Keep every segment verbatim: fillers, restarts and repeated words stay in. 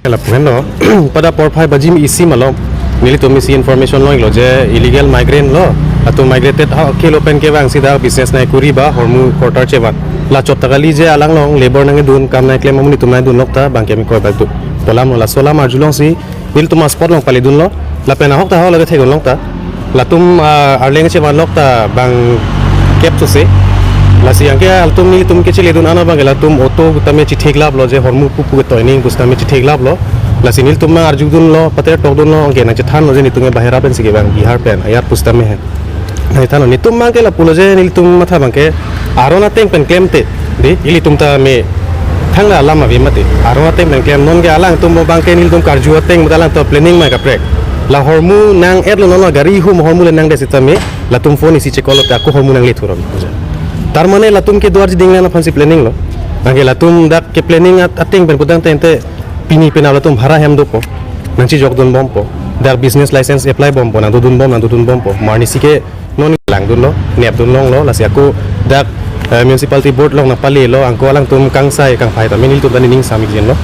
Lapu henlo, pada porphai baji isi malom, nelitum isi information lo, lo je illegal migrant lo, latum migrated ha kelo pen kevang sida business nangkuri ba hormu quarter chevan. La chot ta kali je alang along labor nangdun, kam nangklem amonit atum nangdun lok ta bang kemi koi bak do. Pu alam lo, laso alam arjulongsi nelitum a spot along pali dunlo, lapen ahok ta ahok lake thekdun lok ta. Latum, ah, arleng chevan lok ta bang kep sose. Lasi anke latum nelitum kechele dun ano bang latum auto tame chithek lap lo je hormu pupu ke toining pusitame chithek lap lo. Lasi nelitum mang arju dunlo, pater tok dunlo, anke nangchethan lo je nelitum ke bahera pensi kevang, Bihar pen ayat pusitame he. Nangchethan lo, nelitum mang ke lapu lo je nelitum matha bang ke aron ateng pen klemte. Dei, ilitum tame thangta alam ave mati. Aron ateng pen klem, non ke alangtum mo bang ke nelitum karju ateng mo alangtum planning mai kaprek. La hormu nang-et lo, non la gari hum hormu le nangdet sitame, latum phone isi check lo te ako hormu nangle thurong. Tar mane latum ke do arjiding nang aphansi planning lo. Bang ke latum dak ke planning at-, ateng pen pudang tente pini penap latum bhara hem dopo. Nangchijok dun bompo. Dak business license apply bompo, nangdodun bom, nangdodun bompo. Marnisi ke non langdunlo, nepdun longlo, lasi ako dak, eh, municipality board along nangpalelo, anke alangtum kangsai kangphai tame nelitum ta nening sami jin lo.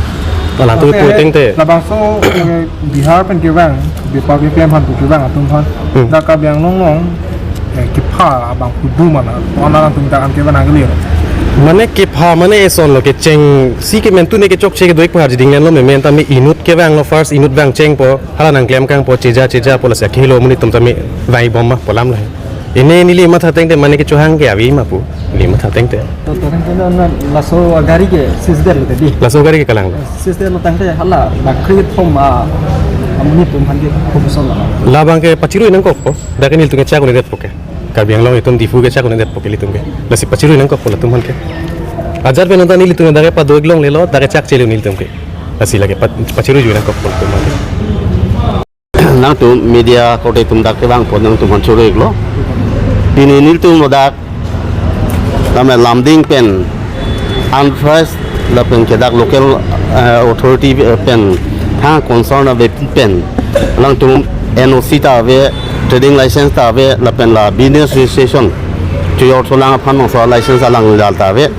Alangtum Okay, pu ateng te. Labangso, eh, Bihar pen kevang, Bihar pen kevang atum aphan. Hmm. Dak Karbi Anglong along, eh, kepha abang kudu mana, wana atum dak an kevang nangkele. Mane kepha mane eson lo, kechengsi ke mentu ne kechokche kedo-ik pu arjiding lo, memen tame inut kevang lo, first inut vang chengpo, hala nangklem kangpo, cheja cheja po, lasi akehelo amonit atum tame vang bom ma pu alam lo. Ini neli matha tengte mane kechohang ke ave ma pu. Neli matha tengte. To, to, tengte na, na, laso gari ke seize detlo tadi. Laso gari ke kalang lo. Seize detlo tangte hala, na create form a, amonit atum aphan ke provision lo. Labang ke pachirui nangkokpo. Dak ke nelitum ke chak un-edetpo ke. Karbi Anglong atum Diphu ke chak un-edetpo ke nelitum ke. Lasi pachirui nangkokpo latum aphan ke. Ajat pen nonta nelitum dak ke pado-ik longlelo, dak ke chak chelo nelitum ke. Lasi lake pa-, pachirui jui nangkokpo latum aphan ke. Nangtum media korte atum dak kevangpo, nangtum aphan choro-iklo. Pini nelitum ladak tame Lumding pen unrest lapen ke dak local, eh, authority, eh, pen thang concern ave pen alangtum N O C ta ave, trading license ta ave, lapen la business registration chojor cholang aphan bangso license alang lal ta ave.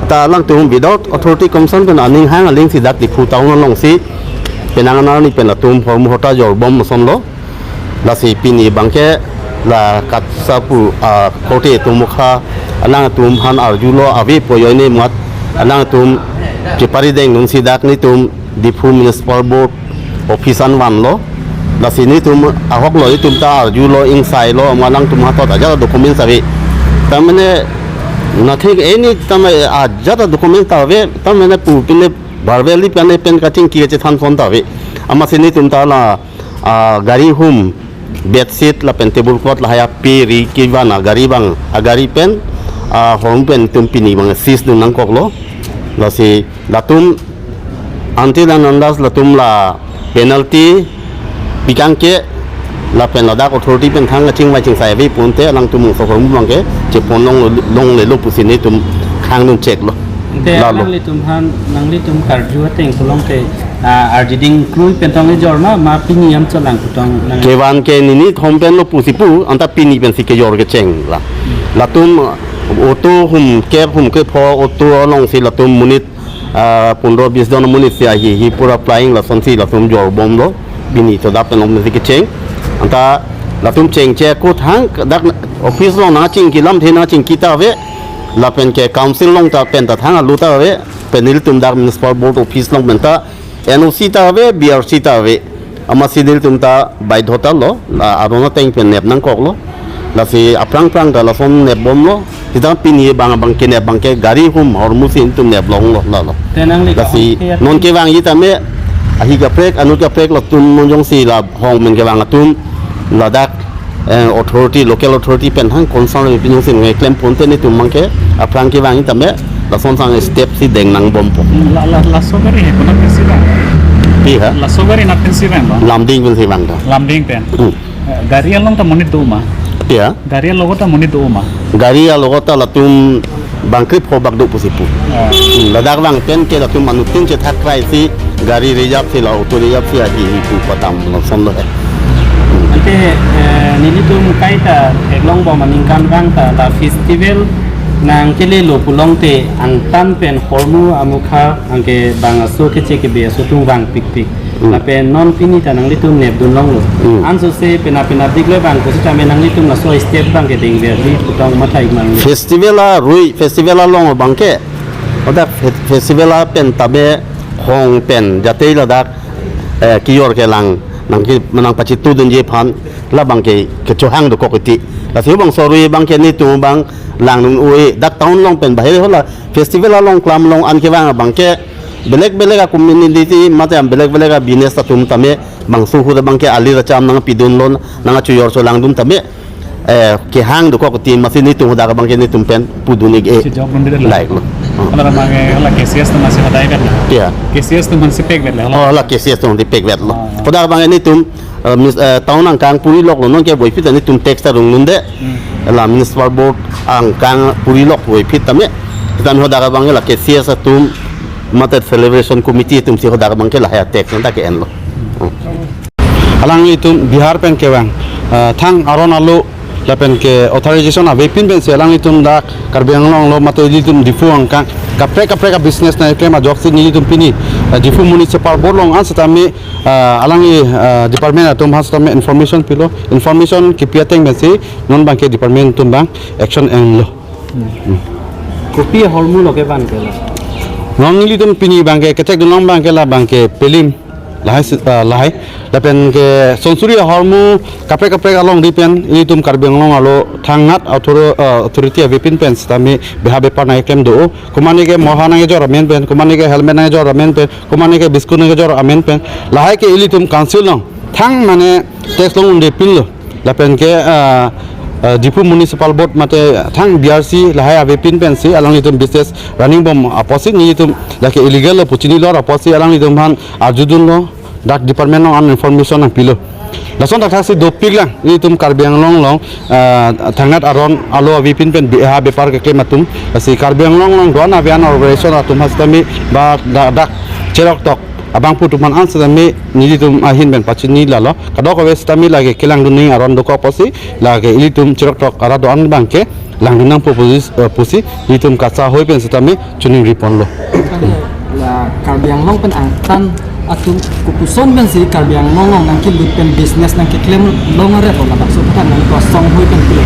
Ta alangtum without authority concern pen aning hang aling si dak Diphu town alongsi penang anarni pen latum hormu hota jor bom ason lo. Lasi pini bang ke la KATSA pu, ah, korte atum mukha alangtum aphan arjulo, ave pu ajoine mat alangtum chepari dengdunsi dak nelitum Diphu Municipal Board office an vanlo. Lasi nelitum ahok lo, nelitum ta arjulo, ingsailo, ma alangtum hathot ajat documents ave. Tame nothing, any tame ajat documents ta ave, tame pu pine verbally pen pen kachingki kachethan ason ta ave. Amatsi nelitum ta la, ah, gari hum, bedsheet lapen table cloth lahai ape ri kevan agari bang, agari pen, ah, hormu pen nelitum pini bang seize dun nangkoklo. Lasi latum until and unless latum la penalty pikang ke lapen ladak authority pen thang kachingvai chingsai ave pu ante alangtum mungso hormu bang ke chepon long longlelo pusi nelitum khang dun cheklo. Ante lalo. Nanglitum aphan, nanglitum karju ateng pulote, ah, arjiding krui pen tong ejor ma, ma pini amcholang pu tong nang. Kevan ke nini thom pen lo pusi pu, anta pini pensi kejor kecheng la. Latum auto hum kep hum kepho auto alongsi latum monit, ah, pondro bis jon amonit si ahi hi pura flying lasonsi latum jor bomlo. Pini to dak pen om si kecheng. Anta latum chengche ko thang dak office along nangchingki lamthe nangchingki ta ave. Lapen ke council along ta pen ta thang alu ta ave. Pen nelitum dak municipal board office along pen ta N O C ta ave, B R C ta ave. Amatsi nelitum ta baidhota lo, la aron ateng pen nep nangkoklo. Lasi aphrang phrang ta lason nep bomlo. Sita pini bang bang ke nep bang ke gari hum hormu si nelitum nep longlo lalo. Te nangli lasi kahong ke non kevangji tame ahi kaprek, anut kaprek latum non jongsi la hong men kevang atum ladak, eh, authority, local authority pen thang concern pen jongsi nangklem pu ante nelitum bang ke aphrang kevangji tame lason sang step si deng nang bompo. La, la, laso gari he konat pensi vang? Pi ha? Laso gari konat pensi vang ba? Lumding pensi vang ta. Lumding pen. Hmm. Eh, gari along ta monit do ma? Pi ha? Gari along ta monit do ma? Gari along ta latum bang krepho bak do pusi pu. Ah. Hmm, ladak vang pen ke latum anuttin chethak kraisi gari reserve si la auto reserve si ahi hi pu padam lason lo he. Ante, eh, nelitum kaita theklong bom aningkanvang ta, ta festival Nangkelelo pulote angtan pen hormu amukha anke bang aso keche kebe aso atum vang pikpik. Hmm. Lapen non pini ta nanglitum nepdun longlo. Hmm. Ansose pena pena dik le bang kositame nanglitum laso step bang keding verdi putong matha ikmang. Festival arui, festival along abangke. Oda fe-, festival apen tabe hong pen jate ladak, eh, kiyor kelang nangke manang pachitudunji aphan labangke kechohang dokok iti. Lasi bangso arui abangke netum abang langdun oi, dak town along pen bahir hala festival along klam along an kevang abangke belek belek a-community mate am belek belek a-business atum tame bangso ahut abangke alir acham nangpidunlo, nangkachoyor cholangdun tame, eh, kehang dokok iti, masi netum hadak abangke netum pen pudun ik-e. Si jok mandi deh lah. Like lo. Hmm. Hala abangke hala K C S atum masi hodai vet lah. Iya. K C S atum masi pek vet lah. Oh, hala K C S atum masi pek vet lo. Ah. Hadak abangke netum, eh, mis-, eh, town angkang puri loklo, nonke boiphi ta netum tax ta rung nunde. Hmm. Hala municipal board angkang puri lok boiphi tame. Tame hadak abangke la K C S atum mate celebration committee atumsi hadak abangke lahai tax nangta ke-enlo. Hmm. Alanglitum Bihar pen kevang, eh, thang aron alo lapen ke authorization avepin pensi alanglitum dak Karbi Anglong lo mate ilitum Diphu angkang kaprek kaprek a-business nangkeklem ajoksi nelitum pini, eh, Diphu Municipal Board along an setame, eh, alangli, eh, department atum aphan setame information pilo, information kipi ateng pensi non abangke department atum abang action enlo. Hmm. Kopi ahormu lo kevang ke la? Non nelitum pini abangke kechekdun long abangke la abangke pelim. Lahai si-, ah, lahai. Lapen ke sonsuri ahormu kaprek kaprek alongri pen ilitum Karbi Anglong alo thangnat author-, ah, authority avepin pen setame beha bepar nangkeklem do. Komane ke moha nangkejor amen pen, komane ke helmet nangkejor amen pen, komane ke biscuit nangkejor amen pen. Lahai ke ilitum council along thang mane tax along undepinlo. Lapen ke, ah, ah, Diphu Municipal Board mate thang B R C lahai avepin pensi alanglitum business running bom apotsi nelitum lake illegal lo pu chinilo apotsi alanglitum aphan arjudunlo, dak department along an information nangpilo. Lason thakthaksi dopiklang nelitum Karbi Anglong along, ah, thangnat aron alo avepin pen beha bepar keklem atum. Lasi Karbi Anglong along do-an ave-an organization atum aphan setame ba da-, dak cheroktok abangphu atum aphan an setame nelitum ahin pen pachini lalo. Kadokave setame lake kelangdun ning aron dokok apotsi lake ilitum cheroktok arat do-an abangke langdun nangpo pusi, eh, pusi ilitum kachahoi pen setame choningri ponlo. La Karbi Anglong pen angtan atum kopuson pensi Karbi Anglong along nangkelut pen business nangkeklem long are ko labangso aphan nangkosonghoi pen pilo?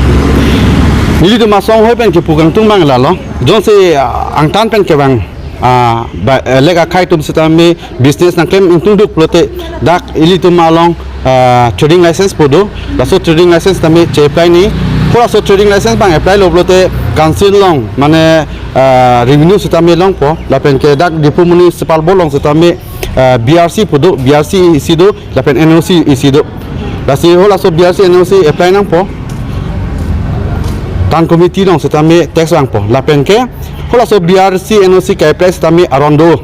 Nelitum asonghoi pen kepu kangtung abang lalo. Jongsi, ah, angtan pen kevang, ah, ba, eh, lek akhei atum setame business nangklem ingtungduk pulote dak ilitum along, ah, trading license pu do. Laso trading license tame che-apply ni. Halaso trading license abang apply lo pulote council along mane, ah, revenue setame longpo. Lapen ke dak Diphu Municipal Board along setame, ah, B R C pu do, B R C isi do, lapen N O C isi do. Lasi halaso B R C N O C apply nangpo. Town committee along setame tax vangpo. Lapen ke halaso B R C N O C ke-apply setame aron do.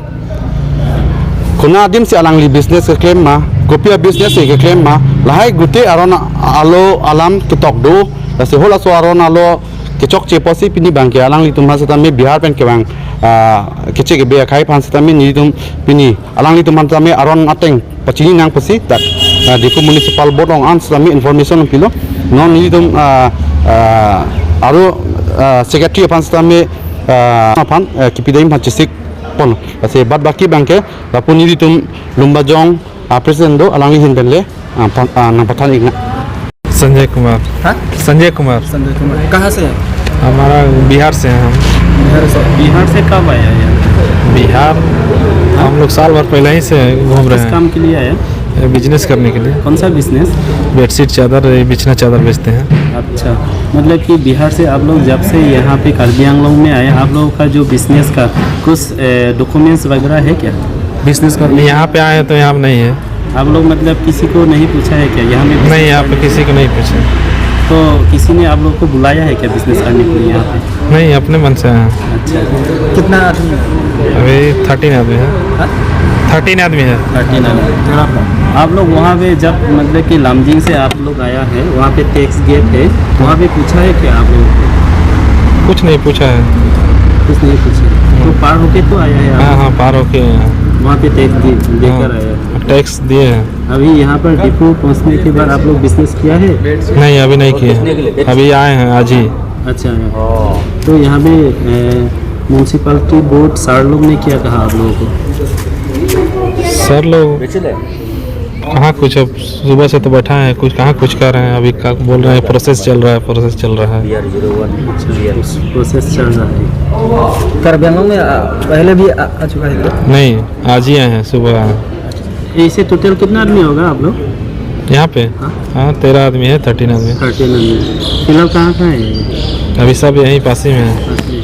Konat adim si alangli business keklem ma, kopi a-business si keklem ma, lahai gute aron alo alam ketok do. Lasi halaso aron alo kechokche apotsi pini abangke alanglitum aphan setame Bihar pen kevang, ah, keche kebe akhei aphan setame nelitum pini alanglitum aphan setame aron ateng pachini nang pusi dak, ah, Diphu Municipal Board along an setame information pilo. Non nelitum, ah, ah, aro, ah, secretary aphan setame, ah, aphan, ah, kipidai aphan chesik pon. Lasi bad baki abangke lapu nelitum Lumbajong, ah, president do, alangli ahin pen le, ah, pan-, ah, nangpathan iknang. Sanjay कुमार। हाँ? संजय कुमार। संजय कुमार, कहाँ से हैं? हमारा बिहार से हैं हम। बिहार से। बिहार से कब आया यहाँ? बिहार, हाँ? हम लोग साल भर पहले ही से घूम रहे हैं। किस काम के लिए आया? ये बिजनेस करने के लिए। कौन सा बिजनेस? बेडशीट चादर, ये बिछना चादर बेचते हैं। अच्छा, मतलब कि बिहार से आप लोग जब से यहाँ पे कार्बी आंगलोंग में आए, आप लोगों का जो बिजनेस का कुछ, ए, डॉक्यूमेंट्स वगैरह है क्या? बिजनेस करने? यहाँ पे आए हैं तो यहाँ पे नहीं है। आप लोग मतलब किसी को नहीं पूछा है क्या यहाँ में बिजनेस करने? नहीं, यहाँ पे किसी को नहीं पूछा। तो किसी ने आप लोग को बुलाया है क्या बिजनेस करने के लिए यहाँ पे? नहीं, अपने मन से आए हैं। अच्छा। कितना आदमी है? अभी थर्टीन आदमी है। हाँ? थर्टीन आदमी है। थर्टीन आदमी। आप लोग वहाँ पे जब मतलब कि लामजिंग से आप लोग आया है, वहाँ पे टैक्स गेट है, वहाँ पे पूछा है क्या आप लोगों को? कुछ नहीं पूछा है। कुछ नहीं पूछा। तो पार होके तो आया है आप? हाँ, हाँ, पार होके आया है। वहाँ पे टैक्स दे-, देकर हाँ, आया है। टैक्स दिए हैं। अभी यहाँ पर डिपो पहुँचने के बाद आप लोग बिजनेस किया है? नहीं, अभी नहीं किया है। अभी आए हैं आज ही। अच्छा है। तो यहाँ पे म्यूनसिपलिटी बोर्ड सर लोग ने क्या कहा आप लोगों को? सर लोग कहाँ कुछ, अब सुबह से तो बैठा है, कुछ कहाँ कुछ कर रहे हैं, अभी का बोल रहे हैं प्रोसेस चल रहा है, प्रोसेस चल रहा है। प्रोसेस चल रहा है। कार्बी आंगलोंग में आ, पहले भी आ, आ चुका है क्या? नहीं, आज ही आए हैं, सुबह आए हैं। ऐसे टोटल कितना आदमी होगा आप लोग? यहाँ पे हाँ, तेरह आदमी है, थर्टीन आदमी। थर्टीन आदमी। फिलहाल कहाँ कहाँ है? अभी सब यहीं पास ही में है।